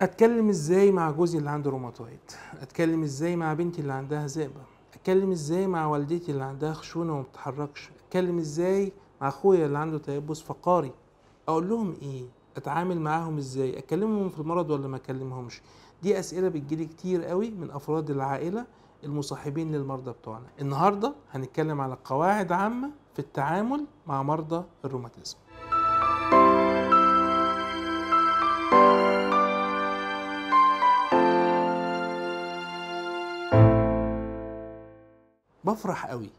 اتكلم ازاي مع جوزي اللي عنده روماتويد؟ اتكلم ازاي مع بنتي اللي عندها ذئبه؟ اتكلم ازاي مع والدتي اللي عندها خشونة وما بتتحركش؟ اتكلم ازاي مع اخويا اللي عنده تيبس فقاري؟ اقول لهم ايه؟ اتعامل معاهم ازاي؟ اكلمهم في المرض ولا ما اكلمهمش؟ دي اسئلة بتجيلي كتير قوي من افراد العائلة المصاحبين للمرضى بتوعنا. النهارده هنتكلم على قواعد عامة في التعامل مع مرضى الروماتيزم. بفرح قوي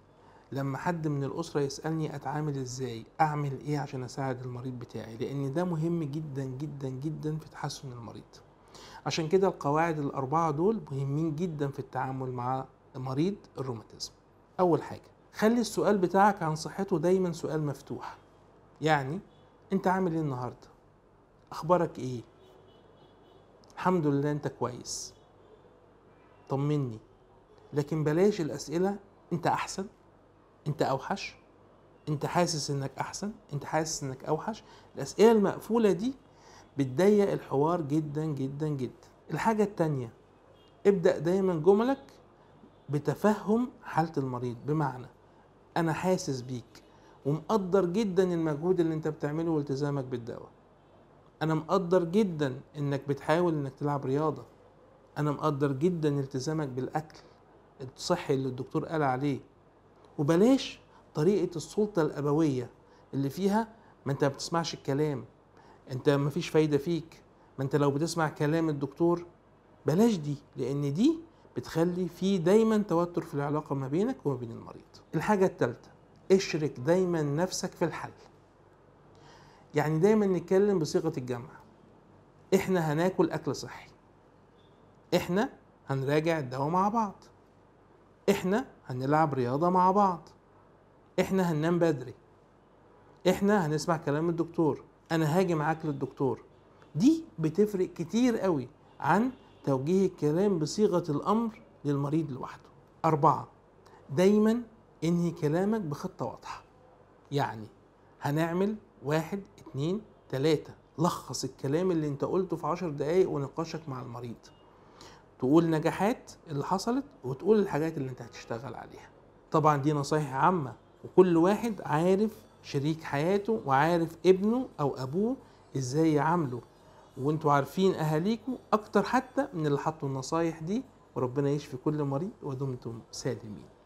لما حد من الأسرة يسألني أتعامل إزاي، أعمل إيه عشان أساعد المريض بتاعي، لأن ده مهم جدا جدا جدا في تحسن المريض. عشان كده القواعد الأربعة دول مهمين جدا في التعامل مع مريض الروماتيزم. أول حاجة، خلي السؤال بتاعك عن صحته دايما سؤال مفتوح. يعني أنت عامل إيه النهاردة؟ أخبارك إيه؟ الحمد لله أنت كويس، طمني. لكن بلاش الأسئلة أنت أحسن، أنت أوحش، أنت حاسس إنك أحسن، أنت حاسس إنك أوحش. الأسئلة المقفولة دي بتضيق الحوار جدا جدا جدا. الحاجة التانية، ابدأ دايما جملك بتفهم حالة المريض، بمعنى أنا حاسس بيك ومقدر جدا المجهود اللي أنت بتعمله والتزامك بالدواء. أنا مقدر جدا إنك بتحاول إنك تلعب رياضة. أنا مقدر جدا التزامك بالأكل الصحي اللي الدكتور قال عليه. وبلاش طريقة السلطة الأبوية اللي فيها ما أنت ما بتسمعش الكلام، أنت ما فيش فايدة فيك، ما أنت لو بتسمع كلام الدكتور. بلاش دي، لأن دي بتخلي في دايما توتر في العلاقة ما بينك وما بين المريض. الحاجة الثالثة، اشرك دايما نفسك في الحل. يعني دايما نتكلم بصيغة الجمع. احنا هناكل أكل صحي، احنا هنراجع الدواء مع بعض، احنا هنلعب رياضة مع بعض، احنا هننام بدري، احنا هنسمع كلام الدكتور، انا هاجي معاك للدكتور. دي بتفرق كتير قوي عن توجيه الكلام بصيغة الامر للمريض لوحده. 4، دايما انهي كلامك بخطة واضحة. يعني هنعمل 1 2 3، لخص الكلام اللي انت قلته في 10 دقايق ونقاشك مع المريض. تقول نجاحات اللي حصلت وتقول الحاجات اللي انت هتشتغل عليها. طبعا دي نصايح عامة، وكل واحد عارف شريك حياته وعارف ابنه او ابوه ازاي يعامله، وانتوا عارفين اهاليكوا اكتر حتى من اللي حطوا النصايح دي. وربنا يشفي كل مريض، ودمتم سالمين.